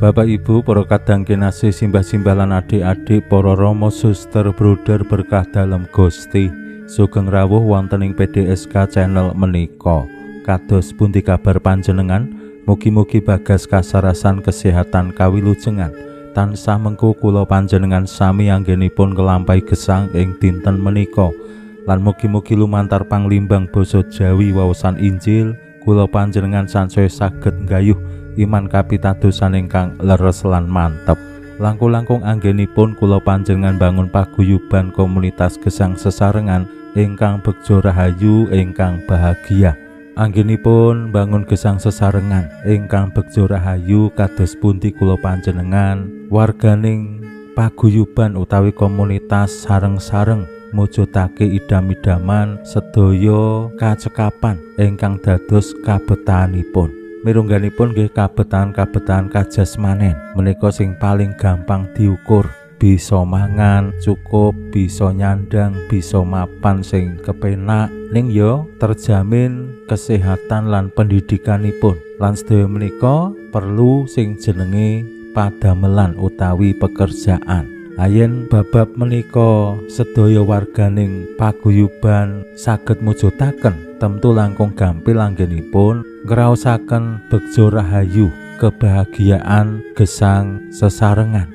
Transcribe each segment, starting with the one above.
Bapak Ibu, para kadang kinasih, simbah-simbah lan adik-adik, para rama, suster, bruder berkah dalem Gusti, sugeng rawuh wonten ing PDSK channel menika. Kados pundi kabar panjenengan? Mugi-mugi bagas kasarasan kesehatan kawilujengan. Tansah mengku kula panjenengan sami anggenipun nglampahi gesang ing dinten menika. Lan mugi-mugi lumantar panglimbang basa Jawi waosan Injil kula panjenengan sansaya saged nggayuh iman kapitadosan ingkang leres lan mantep. Langkung-langkung anggenipun kula panjenengan bangun paguyuban komunitas gesang sesarengan ingkang begja rahayu ingkang bahagia. Anggenipun bangun gesang sesarengan ingkang begja rahayu kados pundi kula panjenengan warganing paguyuban utawi komunitas sareng-sareng mujudake idam-idaman sedaya kacekapan ingkang dados kabetahanipun. Mirungganipun nggih kabetan-kabetan kajasmanen menika sing paling gampang diukur, bisa mangan cukup, bisa nyandang, bisa mapan sing kepenak, ning yo terjamin kesehatan lan pendidikanipun. Lan sedaya menika perlu sing jenenge padamelan utawi pekerjaan. Ayen babab menika sedaya warganing paguyuban saged mujudaken, tentu langkung gampil anggenipun ngraosaken begja rahayu kebahagiaan gesang sesarengan.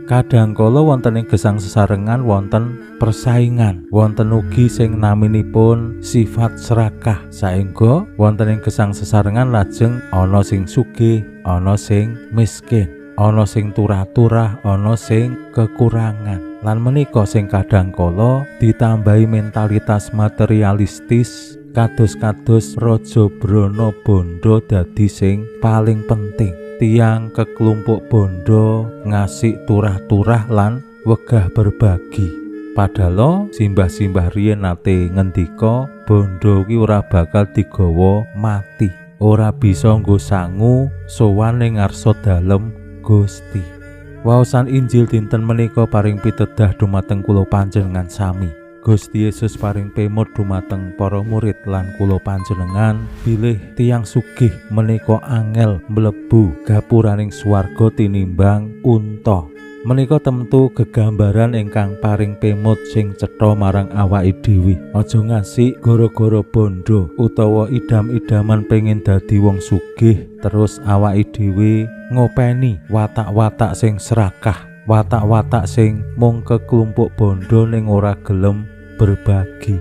Kadangkala wonten ing gesang sesarengan wonten persaingan, wonten ugi sing naminipun sifat serakah, saengga wonten ing gesang sesarengan lajeng ana sing sugih, ana sing miskin, ana sing turah-turah, ana sing kekurangan. Lan menika sing kadangkala ditambahi mentalitas materialistis kados-kados Raja Brana bondo dadi sing paling penting. Tiang keklumpuk bondo ngasih turah-turah lan wegah berbagi. Padahal simbah-simbah riyen nate ngendika bondo ki ora bakal digawa mati, ora bisa nggo sangu sowan ning ngarsa dalem Gusti. Waosan Injil dinten menika paring pitedah dumateng kula panjenengan sami. Gusti Yesus paring pemut dumateng para murid lan kula panjenengan bilih tiyang sugih menika angel mlebu gapuraning swarga tinimbang unta. Menika tentu gegambaran ingkang paring pemut sing cetha marang awake dhewe. Aja ngasih gara-gara bondo utawa idam-idaman pengin dadi wong sugih terus awake dhewe ngopeni watak-watak sing serakah, watak-watak sing mung keklumpuk bondo ning ora gelem berbagi.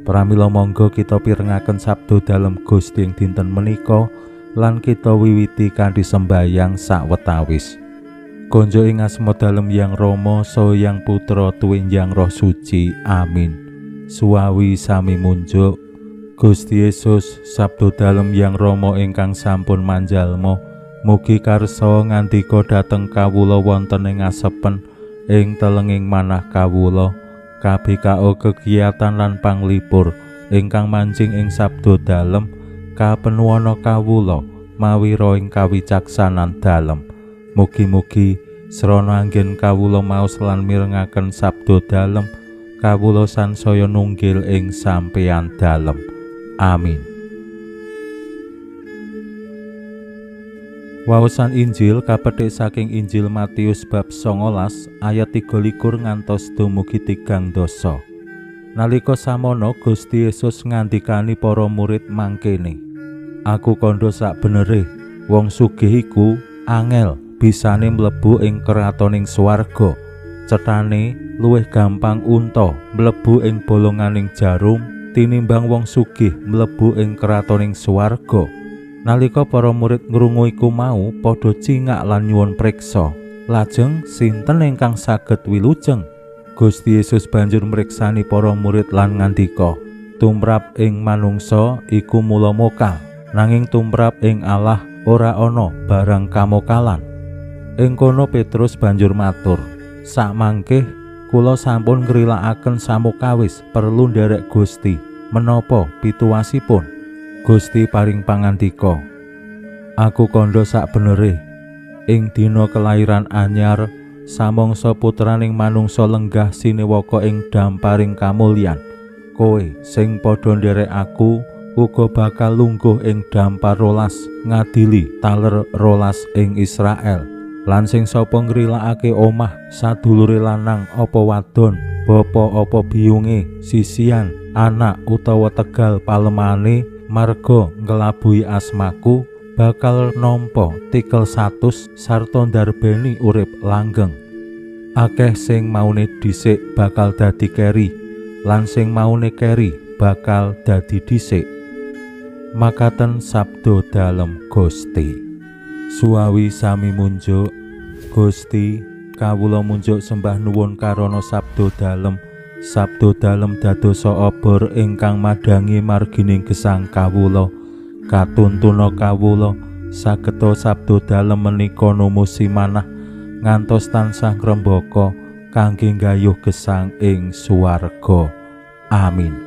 Pramila monggo kita pirengaken sabda dalem Gusti ing dinten menika lan kita wiwiti kanthi sembayang sawetawis. Konjo ing asma dalem Yang Rama, saha Yang Putra tuwin Yang Roh Suci. Amin. Suwawi sami munjuk. Gusti Yesus, sabda dalem Yang Rama ingkang sampun manjalma, mugi karsa ngandika dhateng kawula wonten ing asepen ing telenging manah kawula. KBKO kegiatan lan panglipur ingkang mancing ing sabda dalem kapenuwana kawula mawi ing kawicaksanan dalem. Mugi-mugi srana anggen kawula maos lan mirengaken sabda dalem kawula sansaya nunggil ing sampeyan dalem. Amin. Waosan Injil kapethik saking Injil Matius bab 19 ayat 23 ngantos dumugi 30. Nalika samono Gusti Yesus ngandikani para murid mangkene, Aku kandha sakbenere, wong sugih iku angel bisane mlebu ing kratoning swarga. Cethane luwih gampang unta mlebu ing bolonganing jarum tinimbang wong sugih mlebu ing kratoning swarga. Nalika para murid ngrungu iku mau padha cingak lan nyuwun priksa. Lajeng sinten ingkang saged wilujeng? Gusti Yesus banjur mriksani para murid lan ngandika, tumrap ing manungsa iku mula mokal, nanging tumrap ing Allah ora ana barang kamokalan. Ing kono Petrus banjur matur, "Sakmangke kula sampun ngrilakaken samukawis perlu nderek Gusti. Menapa pituwasipun?" Gusti paring pangandika, "Aku kandha sakbenere, ing dina kelairan anyar samangsa putraning manungsa lenggah sinewaka ing damparing kamulyan. Kowe sing padha nderek aku uga bakal lungguh ing dampar rolas ngadili taler rolas ing Israel. Lan sing sapa ngrilakake omah sadulure lanang apa wadon, bapa apa biyunge, sisian, anak utawa tegal palemane marga nglabuhi asmaku, bakal nampa tikel 100 sarta ndarbeni urip langgeng. Akeh sing maune dhisik bakal dadi keri, lan sing maune keri bakal dadi dhisik." Makaten sabda dalem Gusti. Suwawi sami munjuk, Gusti, kawula munjuk sembah nuwun karana sabda dalem. Sabda dalem dadosa obor ingkang madhangi margining gesang kawula. Katuntuna kawula sageta sabda dalem menika numusi manah ngantos tansah ngrembaka kangge nggayuh gesang ing swarga. Amin.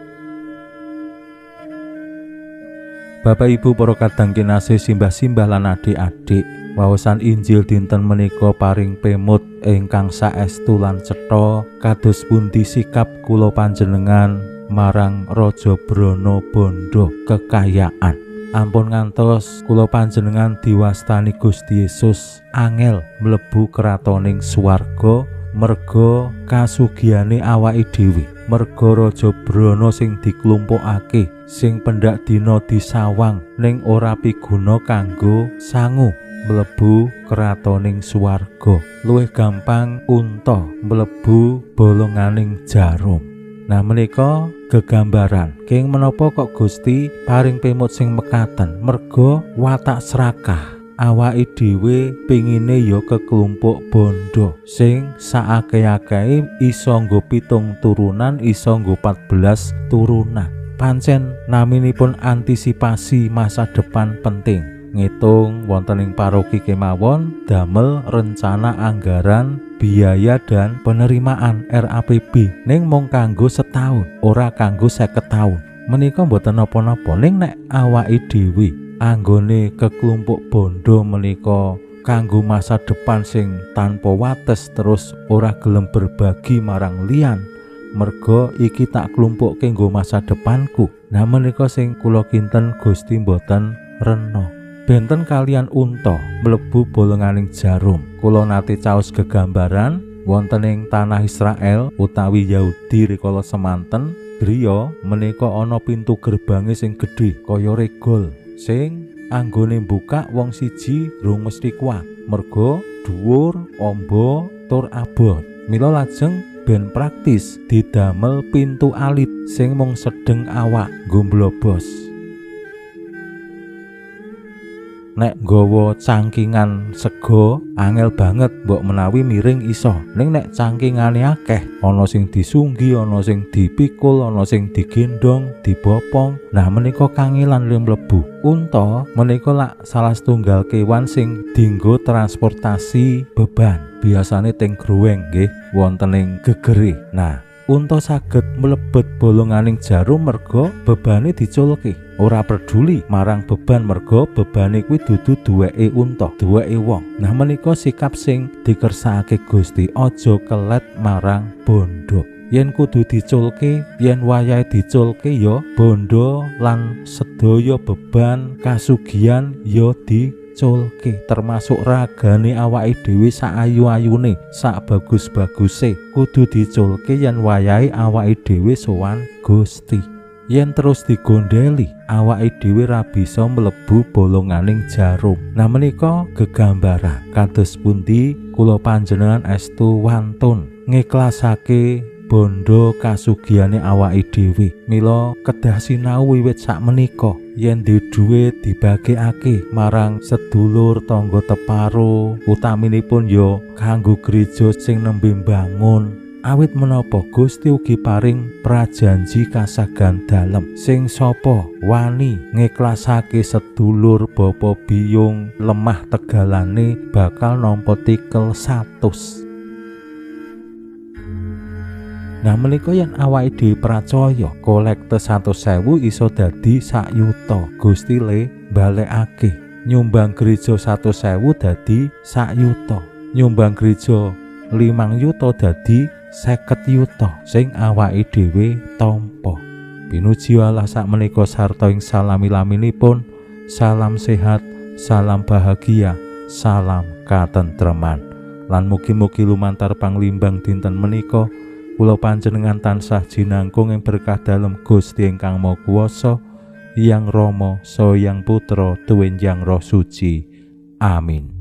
Bapak Ibu para kadang kinasih, simbah-simbah lan adik-adik, wawasan Injil dinten menika paring pemut ingkang saestu lan cetha kados pundi sikap kula panjenengan marang Raja Brana bondo kekayaan. Ampun ngantos kula panjenengan diwastani Gusti Yesus angel mlebu kratoning swarga merga kasugihane awake dhewe, merga Raja Brana sing diklumpukake, sing pendak dina disawang ning ora piguna kanggo sangu mlebu kratoning swarga. Luwih gampang unta mlebu bolonganing jarum. Nah, menika gegambaran keng menapa kok Gusti paring pemut sing mekaten, merga watak serakah. Awake dhewe pingine ya keklumpuk bondo sing saakeh-akehe iso nggo 7 turunan, iso nggo 14 turunan. Pancen naminipun antisipasi masa depan penting. Ngitung wonten ing paroki kemawon damel rencana anggaran biaya dan penerimaan RAPB ning mung kanggo setahun, ora kanggo 50 taun. Menika mboten napa-napa, ning nek awake dhewe anggone keklumpuk bondo menika kanggo masa depan sing tanpa wates terus ora gelem berbagi marang liyan, merga iki tak klumpukke nggo masa depanku. Nah, menika sing kula kinten Gusti mboten rena. Benten kalian unta mlebu bolonganing jarum. Kula nate caos gegambaran wonten ing tanah Israel utawi Yahudi rikala semanten, griya menika ana pintu gerbange sing gedhe kaya regol, sing anggone mbukak wong siji rung mesti kuat merga dhuwur, amba, tur abot. Mila lajeng ben praktis didamel pintu alit sing mung sedeng awak nggo mblobos. Nek nggawa cangkingan sega angel banget mbok menawi miring iso, ning nek cangkingane akeh, ana sing disunggi, ana sing dipikul, ana sing digendong, dibopong. Nah, menika kangelan le mlebu. Unta menika lak salah setunggal kewan sing dinggo transportasi beban, biasane teng gruweng nggih wonten ing gegere. Nah, unta saged mlebet bolonganing jarum merga bebane diculke. Ora peduli marang beban merga bebane kuwi dudu duweke unta, duweke wong. Nah, menika sikap sing dikersakake Gusti, aja kelet marang bondo. Yen kudu diculke, yen wayahe diculke ya bondo lan sedaya beban kasugihan ya diculke, termasuk ragane awake dhewe sak ayu-ayune, sak bagus-baguse kudu diculke yen wayahe awake dhewe sowan Gusti. Yen terus digondeli, awake dhewe ra bisa mlebu bolonganing jarum. Nah, menika gegambaran kados pundi kula panjenengan estu wantun ngiklasake bondo kasugihane awake dhewe. Mila kedah sinau wiwit sakmenika yen duwe dhuwit dibagekake marang sedulur tangga teparo, utaminipun ya kanggo gereja sing nembe mbangun. Awit menapa Gusti ugi paring prajanji kasagan dalem sing sapa wani ngiklasake sedulur bapa biyung lemah tegalane bakal nampa tikel 100. Nah menika yen awake dhewe pracaya kolekte 100.000 iso dadi sak yuta, Gusti le balekake. Nyumbang gereja 100.000 dadi sak yuta, nyumbang gereja 5 yuta dadi 50 yuta sing awake dhewe tampa. Pinuji Allah sak menika sarta ing salami-laminipun. Salam sehat, salam bahagia, salam katentreman. Lan mugi-mugi lumantar panglimbang dinten menika kula panjenengan tansah jinangkung ing berkah dalem Gusti ingkang Maha Kuwasa, Hyang Rama, Saha Hyang Putra, tuwin Hyang Roh Suci. Amin.